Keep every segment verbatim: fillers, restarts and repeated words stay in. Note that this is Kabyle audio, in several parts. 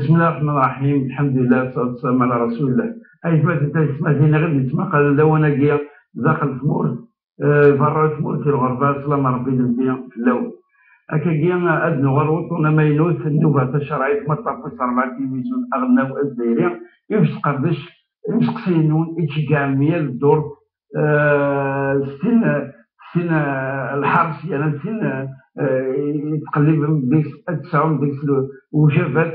بسم الله الرحمن الرحيم. الحمد لله والصلاة والسلام على رسول الله. Aytmaten d tayesmatin i ɣ-d-yettmaqalen lawan-agi daxel tmurt, eh, berra tmurt i lɣerba, sslam n Rebbi d Nnbi fell-awen. Akkagi, ad nuɣal wuṭṭun amaynut n nnuba tacerɛit, ma ṭṭaf tis rebɛa n tilivizyu aɣelnaw azzayri, i usqerdec imseqsiyen-nwen i tceggɛem yal ddurt, eh, s tin, s tin, eh, lḥerc, yerna s tin, eh, eh, i tqellibem deg-s, ad tesɛum deg-s le-, lwajabat,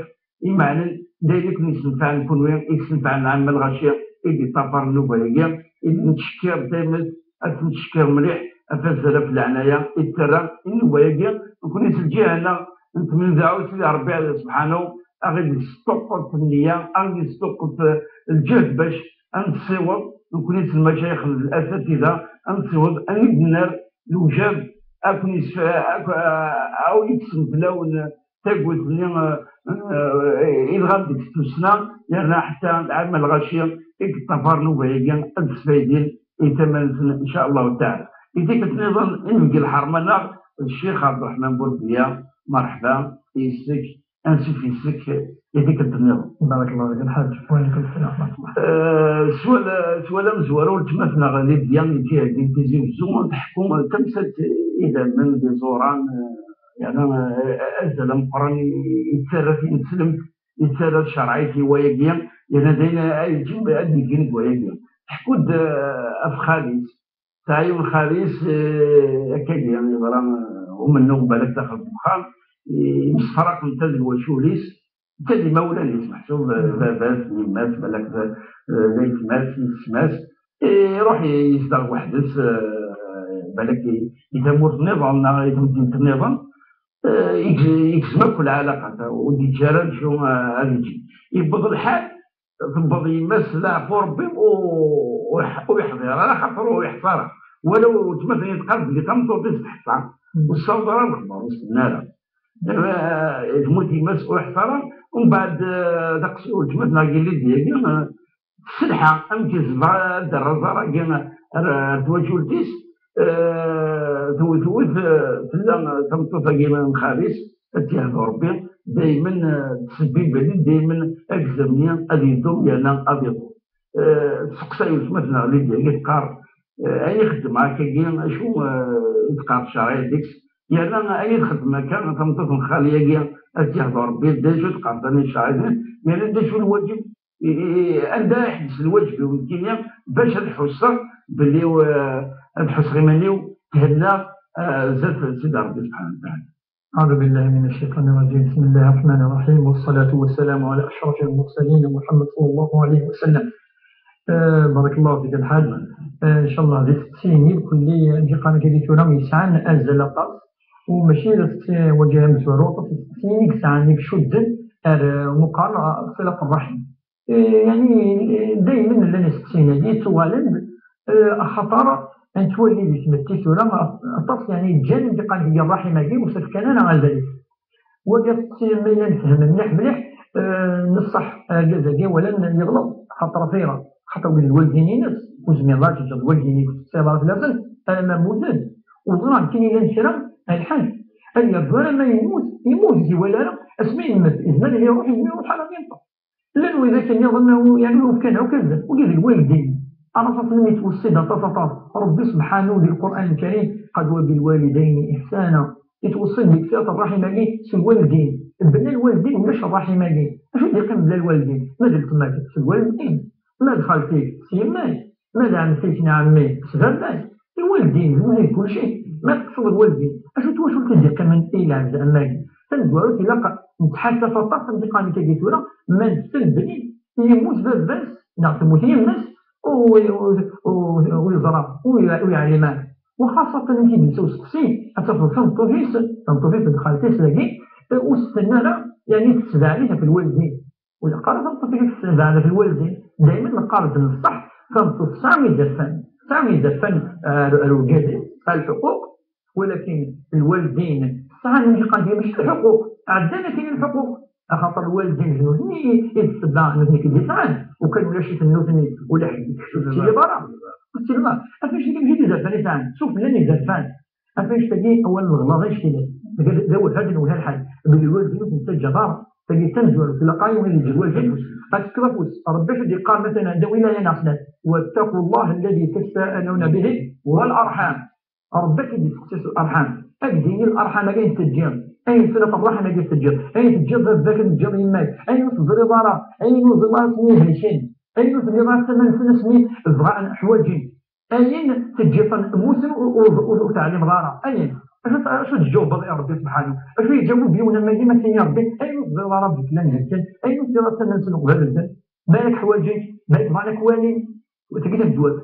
imeɛnen d ayen i ken-yessenfɛen kunwi, i yessenfɛen lɛamma lɣaci i d-yeṭṭafaren nnuba-agi, i d-nettcekkir daymen, ad t-nettcekkir mliḥ ɣef azal ɣef leɛnaya i d-terra i nnuba-agi, nekkni s lǧiha-nneɣ nettmendaɛu Sidi Ṛebbi Ɛla Sebḥanu, a ɣ-id-yesṭuqqet nniya, a ɣ-id-yesṭuqqet, eh, lǧehd bac ad nessiweḍ, nekkni s lmacayix d lasatida, ad nessiweḍ, ad id-nerr lewjab, ad ken-yesf-, ad, ad, ad wen-yekksen fell-awen tagut-nni, eh, eh, idɣan deg tussna, yerna ḥetta lɛamma lɣaci i yeṭṭafaren nnuba-agi ad sfaydin i tama-nsen, in ca Allahu taɛala. I tikkelt nniḍen, inebgi lḥerma-nneɣ, Ccix Ɛebderreḥman Burbiya, merḥba yes-k, ansuf yes-k i tikkelt nniḍen. Barakallahu fik, Lḥaǧ. Wa ɛalaykum sslam wa raḥmatullah. Eh, s wal-, s wal amezwaru, weltma-tneɣ Lidya, Lidya n Tizi Wezzu, tḥekku tamsalt idammen d iẓuran, eh, yerna, eh, azal ameqqran i, i yettarra tineslemt, yettarra tcerɛit i wayagi, yerna d ayen ay yeǧǧen ad d-iggin deg wayagi. Tḥekku-d, eh, ɣef xali-s, tesɛa yiwen xali-s, eh, akkagi, yeḍra, eh, umennuɣ balak daxel n uxxam, eh, msefraqen ta d lwacul-is, ta d imawlan-is, meḥsub, eh, baba-s, yemma-s, balak d, eh, d aytma-s, yessetma-s, eh, iruḥ yezdeɣ weḥd-s, eh, balak i, i tamurt nniḍen, neɣ i temdint nniḍen, eh, yegz-, yegzem akk lɛalaqat, ur d-yeǧǧi ara acu, eh, ad yeǧǧ. Yewweḍ lḥal, tewweḍ yemma-s, leɛfu Rebbi, ur, ur yeḥ-, ur yeḥḍir ara, xaṭer ur yeḥṣa ara. Wala weltma-tneɣ teqqar belli tameṭṭut-is teḥṣa, ur tessaweḍ ara lexbar, ur s-tenna ara. Eh, temmut yemma-s ur yeḥṣa ara, umbeɛd, eh, taqs-, weltma-tneɣ Lidya-agi, eh, tesselḥa, amek tebɣa ad d-terr aẓar-agi ar, ar twacult-is, eh, tewwet, tewwet, eh, tella tameṭṭut-agi n xali-s, ad tt-yehdu Rebbi, daymen, eh, tettsebbib, daymen agzam-nni ad yeddu yerna ad iḍul. Eh, testeqsay weltma-tneɣ Lidya-agi, teqqar, eh, ayen i xeddmeɣ akkagi, acu, eh, i d-teqqar tcerɛit deg-s? Yerna ayen i txeddem akka tameṭṭut n xali-agi, ad tt-yehdu Rebbi, d acu i d-teqqar tani tcerɛit, yerna d acu lwaǧeb, i, i, anda iḥebbes lwaǧeb-iw nekkini bac ad ḥusseɣ belli, eh, ad ḥusseɣ iman-iw thennaɣ, eh, zdat Sidi Rebbi subḥanahu wa taɛala. أعوذ بالله من الشيطان الرجيم. بسم الله الرحمن الرحيم. والصلاة والسلام على أشرف المرسلين محمد صلى الله عليه وسلم. Eh, barakallahu fik, Lḥaǧ. Eh, in ca Allah, di teqsiyin-nni, belli, eh, amek i qqaren akka di tura, yesɛan azal aṭas, u mačči d asteqsi wagi amezwaru, aṭas n teqsiyin i yesɛan, i icudden ar, eh, meqqar, eh, ṣilat rraḥim. Eh, yeɛni, eh, daymen llan isteqsiyen-agi, ttuɣalen-d, eh, axaṭer nettwali di tmetti tura, aṭas, yeɛni, ǧǧan, amek i qqaren, deg rraḥim-agi, ur s-fkan ara azal-is. Wagi asteqsi, ma yella nefhem mliḥ, mliḥ, eh, neṣṣeḥ, argaz-agi wala n-, yeɣleḍ, xaṭer ɣef ayɣer? Xaṭer wid d lwaldin-ines, ur zmireḍ ara teǧǧeḍ lwaldin-ik ur tettṣiḍ ara fell-asen, alamma mmuten. U ẓran kan yellan kra, a lḥaǧ, ad yerǧu ara ma yemmut, yemmut, ur t-iwala ara, asmi yemmet, izmer ad iruḥ, izmer ad iruḥ ara ad yeṭṭef. Llan widak nniḍen, yeɛni, ur fkan akk azal, wagi d lwaldin. Aṭas aṭas mi yettweṣṣi-d aṭas aṭas. Rebbi subḥanahu di Lqur'an Lkarim, qad wa bilwalidayni ihsana. Yettweṣṣi-d deg ṣilat rraḥim-agi s lwaldin. Bla lwaldin ulac rraḥim-agi. Acu d-yeqqim bla lwaldin? Ma d weltma-k s lwaldin, ma d xalti-k s yemma-k, ma d ɛemti-k neɣ ɛemmi-k s baba-k. Lwaldin, d wid kulci. Ma tekkseḍ lwaldin, acu n twacult i d-yeqqimen i lɛebd am wagi? Tamezwarut, ilaq nettḥasaf aṭas, am d-iqqaren akka di tura, ma nessen belli yemmut baba-s neɣ temmut yemma-s, u, u, u, u yeẓra, u ye-, u yeɛlim ara. Wa xaṣṣatan amek i d-yusa usteqsi, ad tafeḍ tameṭṭut-is, tameṭṭut-is d xalti-s dagi, ur s-tenna ara, yeɛni tessebɛed-it ɣef lwaldin. Ur ilaq ara tameṭṭut-agi tessebɛed ɣef lwaldin. Daymen neqqar-d n ṣṣeḥ, tameṭṭut tesɛa izerfan. Tesɛa izerfan ar, ar urgaz-is, tesɛa lḥuquq, walakin lwaldin sɛan, amek i qqaren, mačči d lḥuquq, ɛeddan akkin i lḥuquq. Axaṭer lwaldin d nutni i d ssebba, nutni i d-yesɛan. Ukan ulac-iten nutni, ula ḥedd ikcem ur tettili ara. Ur tettili ara. Af anect-agi mačči d izerfan i sɛan, sufella n izerfan. Af anect-agi awal n leɣlaḍ anect-agi. D, d awehhad n wehha lḥal. Belli lwaldin ur ten-ttaǧǧaɣ ara. Tagi d tamezwarut, ilaq-aɣ yiwen n leǧwajin, ad tefkeḍ afus. Ṛebbi acu d-yeqqar, matalan, anda win ara neɣ snat: واتقوا الله الذي تساءلون به والأرحام. Ṛebbi ad k-id-yesteqsi s larḥam. Ad d-yini larḥam-agi i teǧǧiḍ, ayen tella terraḥem-agi i teǧǧiḍ, ayen teǧǧiḍ baba-k, ayen teǧǧiḍ yemma-k, ayen ur teẓriḍ ara, ayen ur teẓriḍ ara asmi helken, ayen ur telliḍ ara tama-nsen asmi bɣan, ḥwaǧen. Ayen teǧǧiḍ-ten mmuten ur, ur, ur, ur teɛlimeḍ ara. Ayen. Acu, acu d-yeǧǧubeḍ i Ṛebbi subḥanu? Acu yeǧǧa win yiwen am wagi ma s-yini Ṛebbi, ayen ur teẓriḍ ara beddlen helken, ayen ur teẓriḍ ara tama-nsen uqbel-nsen? Balak ḥwaǧen, balak bɣan ad k-walin. Tagi d tamezwarut.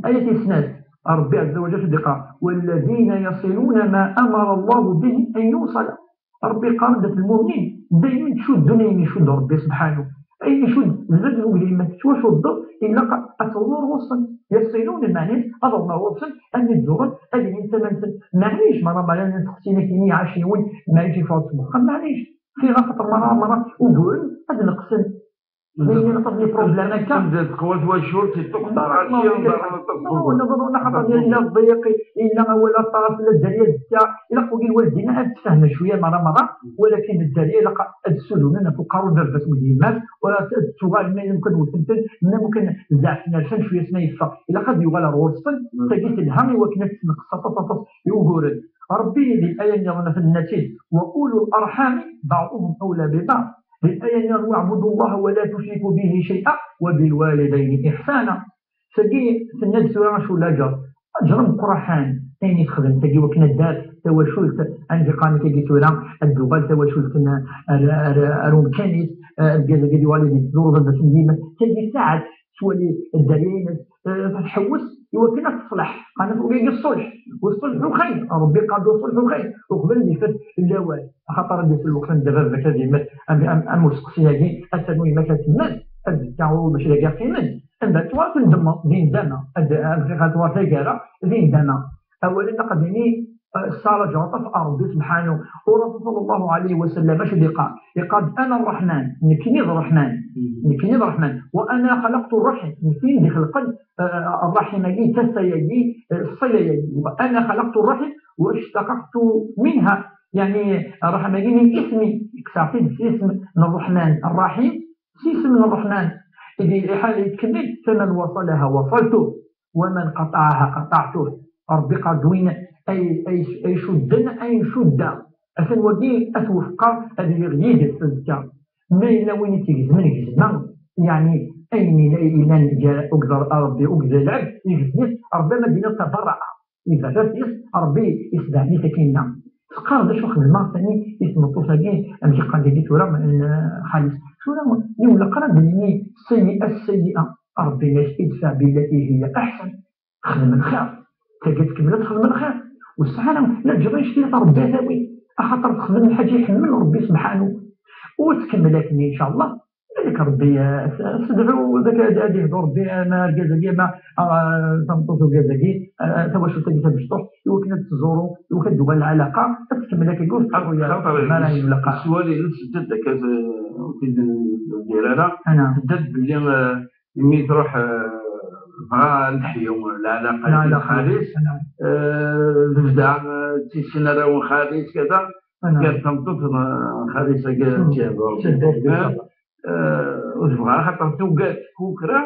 Aya tis snat, Ṛebbi ɛezza wa jalla ad d-iqqar: والذين يصلون ما أمر الله به أن يوصل. Ṛebbi yeqqar-d ɣef lmumnin, daymen ttcuddun ayen icudd Ṛebbi subḥanu. Ayen icudd, bzaf n weglim, ma tettwacuddeḍ, ilaq ad tawḍeḍ ɣur-sen. Yaṣilun, meɛna-s ad awḍen ɣur-sen, ad ten-id-ẓuren, ad ilin tama-nsen. Meɛlic, ma, ma, ma llan teqsiyin akkin i ɛac yiwen, meɛlic yeffeɣ-d seg uxxam, meɛlic. Fiɣ axaṭer merra, merra uguren ad neqsen. Nella nṭeḍ les problèmes akka. Tebda teqwa twacult, iṭṭuq ṭaraci, nḍerren aṭas n wawal. Nḍerren aṭas n wawal, axaṭer yella ḍḍiq, yella awal aṭas, la dderya zedda, ilaq wagi lwaldin ad tfehmen cwiya merra merra, walakin dderya ilaq ad ssudunen ɣef uqerru n baba-s akked yemma-s, wala ad tuɣal ma yella mumkin wten-ten, ma mumkin zeɛfen ar-sen cwiya s ma yeffeɣ, ilaq ad yuɣal ar ɣur-sen, tagi telha i wakken ad tesneqs aṭas aṭas i wuguren. Ṛebbi di aya nniḍen tenna-tt-id: وأولو الأرحام بعضهم أولى ببعض. Di aya nniḍen: واعبدوا الله ولا تشركوا به شيئا وبالوالدين إحسانا. Tagi tenna-d tura acu laǧer? Aǧer ameqqran ayen i texdem tagi wakken ad d-taf tawacult, anda qqaren tagi tura ad d-tuɣal tawacult n, ar, ar, ar umkan-is, eh, argaz-agi ad yuɣal ad yettẓur baba-s n yemma-s. Tagi saɛet tettwali dderya-ines, eh, tḥewwes i wakken ad teṣleḥ. Qqaren-as wagi ṣṣulḥ, u ṣṣulḥ xayr. Ṛebbi yeqqar-d: وصلحوا خير. Uqbel ad ifat lawal, axaṭer ad d-yas lweqt anda baba-k ad yemmet, am, am, am usteqsi-agi, ad ternu yemma-k ad temmet, ad d-taɣ bac dagi ad qqimen. Anda tuɣal tendemmeḍ, di ndama, ad, ad bɣiɣ ad tuɣal taggara, di ndama. Awal-nneɣ ad nini, eh, ṣṣalaǧ aṭas ɣer Ṛebbi subḥanu. U Rasul ṣalla Llahu ɛalayhi wa sallam, acu d-iqqar? Iqqar-d: أنا الرحمن, nekkini d Ṛṛeḥman, nekkini d Ṛṛeḥman. وأنا خلقت الرحم, nekkini d-ixelqen, eh, ṛṛaḥim-agi, tasa-yagi, eh, ṣṣila-yagi. وأنا خلقت الرحم واشتققت منها, yeɛni, ṛṛaḥim-agi min ismi, kkseɣ-t-id s isem n Ṛṛeḥman, Ṛṛaḥim, s isem n Ṛṛeḥman. Ihi, iḥal yettkemmil: فمن وصلها وصلته ومن قطعها قطعته. Ṛebbi iqqar-d: win ay, ay, ay cudden, ayen cuddeɣ, atan wagi ad t-wefqeɣ, ad iliɣ yid-s azekka. Ma yella win i tt-igezmen, gezmeɣ, yeɛni ayen yella, yellan gar akked Ṛebbi akked lɛebd, igezm-it Ṛebbi, ama d-iniḍ tabarra'a. Iberra-t-is Ṛebbi, isebɛed-it akinna. Teqqar: d acu xedmeɣ sani i tmeṭṭut-agi, amek iqqar dagi tura, n, xali-s? Tura, ur ilaq ara ad d-nini: السيئة السيئة. Ṛebbi yenna-k: ادفع بالتي هي أحسن. Xdem lxir. Tagi tkemmel ad texdem lxir. Ur tesɛi ara, la ǧǧeɣ annect-nni, Ṛebbi ad t-awi. Axaṭer texdem lḥaǧa iḥemmel Ṛebbi subḥanu. U tkemmel akken, in ca Allah. Balak Ṛebbi, eh, s-, sedɛu, dak ad, ad ihdu Ṛebbi, ama argaz-agi, ama, ah, tameṭṭut urgaz-agi, ah, tawacult-agi tamecṭuḥt, i wakken ad teẓuru, i wakken ad d-tuɣal lɛalaqa, ad tkemmel akka, ur tettruḥ ara. Xaṭer ma ara yemlaq ara. Sswal-ines tedda-d akka, eh, ur t-id-ndir ara. Tedda-d belli, eh, imi truḥ, eh, tebɣa ad teḥyu lɛalaqa-agi d xali-s, eh, tebda, eh, d tissin arraw n xali-s, kada, gar tameṭṭut n xali-s-agi, eh, ur tebɣa, axaṭer tugad, tkukra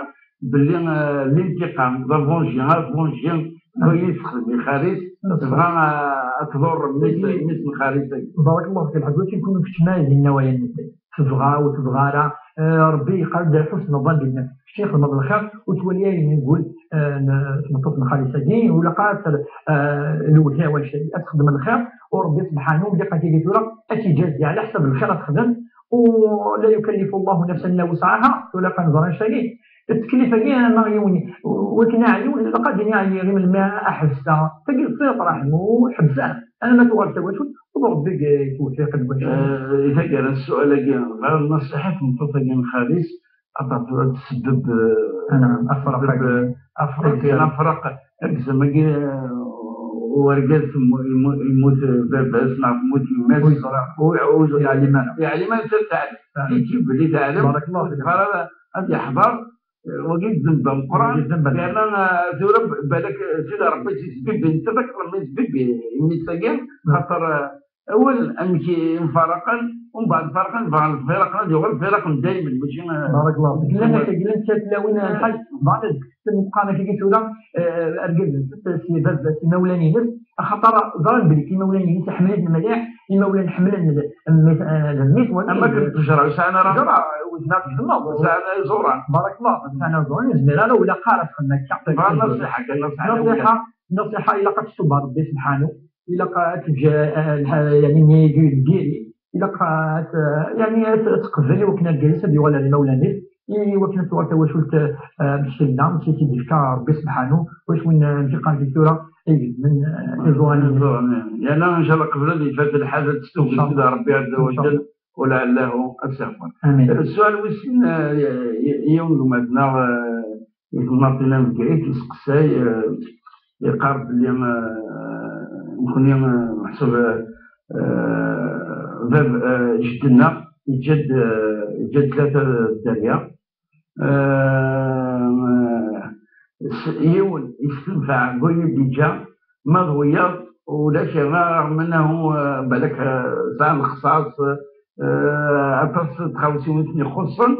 belli, eh, l'intiqam, la vengeance, la vengeance, ayen i texdem i xali-s, tebɣa, eh, ad tḍurr mmi-s, mmi-s n xali-s-agi. Barakallahu fik, lḥaǧa, ur tkun kečč ma dinna waya netta. Tebɣa ur tebɣa ara, eh, Ṛebbi yeqqar-d: حسن الظن بالنفس. Kečč ixdem lxir, ur twali ayen yeggul, eh, n tmeṭṭut n xali-s-agi, ur ilaq ara ad, eh, lewhi wanect-agi, ad texdem lxir, u Ṛebbi subḥanu, mliqa tigi tura, ad k-iǧazi ɛla ḥsab lxir ad texdem, u لا يكلف الله نفسا إلا وسعها, tura ad nẓer annect-agi. Tteklif-agi, ama yiwen, wakken aɛyun, ilaq ad d-ini ɛyiɣ, i melmi ad ḥebseɣ? Tagi d ṣṣirat ṛaḥem, u ḥebseɣ. Alamma tuɣal tawacult, u Ṛebbi yettweffiq-d wacu. Eh, i taggara n ssual-agi, ɣer nnaṣiḥa i tmeṭṭut-agi n xali-s, ad tsebbeb, eh, afraq, tsebbeb, eh, afraq, afraq, agzam-agi, eh, urgaz yemmu-, yemmu-, yemmut baba-s neɣ temmut yemma-s, ur yeẓri, ur, ur yeɛlim ara. Yeɛlim ara, teɛlem. Yeǧǧib belli teɛlem, barakallahu fik, ur tebɣa ara ad yeḥḍer. Eh, wagi d ddemb ameqqran. Wagi d ddemb ameqqran. Yerna, eh, tura b-, balak, eh, Sidi Ṛebbi ad tt-isbibbi, netta d akteṛ mi isbibbi, eh, mmi-s-agi, xaṭer, eh, Awal amek i mfaraqen, umbeɛd farqen, bɣan lfiraq, ad yuɣal lfiraq n daymen, mačči, eh, barakallahu fik. Llan akka, llan tlawin, eh, lḥaǧ, bɣan ad kksen, qqaren akka tura, eh, argaz-nsen, si baba-s, imawlan-ines, axaṭer ẓran belli imawlan-ines ḥemmlen-t mliḥ, imawlan ḥemmlen l-, mmi-s, eh, d mmi-s, wala ama akken tejra, ur sɛan ara tura, wezneɣ-d tzemmeḍ. Sɛan iẓuran. Barakallahu, sɛan iẓuran, ur nezmir ara, ula qqar ad txedem akka. Bɣan nasiḥa kan, nasiḥa. Nasiḥa, nasiḥa, ilaq ad testuba Rebbi subḥanu, ilaq ad teǧǧ, eh, lḥ-, yani, nni-agi diri, ilaq ad, yani, ad teqbel i wakken argaz-is ad yuɣal ar imawlan-is, i wakken ad tuɣal tawacult, eh, mectella, mačči i t-id-yefka Rebbi subḥanu, wacu win, eh, amek i qqaren deg tura, ay gezzmen, eh, iẓuran-nni. Iẓuran-nni. Yerna, ncallah, qbel ad ifat lḥal, ad testuba Rebbi Azza wa Jal, ulaɛllahu ad s-iɣfer. Amin. Eh, ssual wis sin, eh, y-, y-, yiwen n gma-tneɣ, eh, i temnaḍt-nni n Bgayet, yesteqsay, eh, yeqqar belli, eh, nekni, eh, meḥsub, eh, eh, bab, eh, jeddi-nneɣ yeǧǧa-d, eh, yeǧǧa-d tlata dderya. Eh, s-, yiwen yestenfeɛ deg wayen i d-yeǧǧa, ma d wiyaḍ ulac, yerna رغم أنه, eh, balak, eh, sɛan lexṣaṣ, eh, aṭas n tɣawsiwin i ten-ixuṣṣen,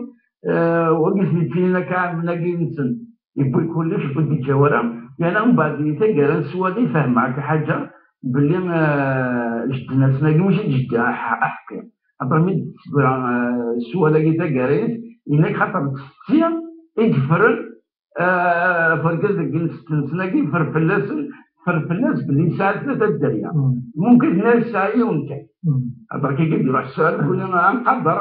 eh, wagi i ten-id-ttinin akka ɛemmen-agi-nsen. Yewwi kullec, ur d-yeǧǧa wara. Yerna mbeɛd di taggara n sswal i fehmeɣ akka ḥaǧa, belli, eh, jedden-asen-agi mačči d jeddi aḥ-, aḥeqqi. Axaṭer mi d-tesbra, eh, sswal-agi taggara-ines, yenna-k xaṭer d setti i yeffren, eh, ɣef urgaz deg n-, setten-nsen-agi, yeffer fell-asen, yeffer fell-as belli yesɛa tlata dderya. Mm. Mumkin ad yesɛa yiwen kan. Mm. Axaṭer kagi d-iruḥ sswal, mm, kul anqader,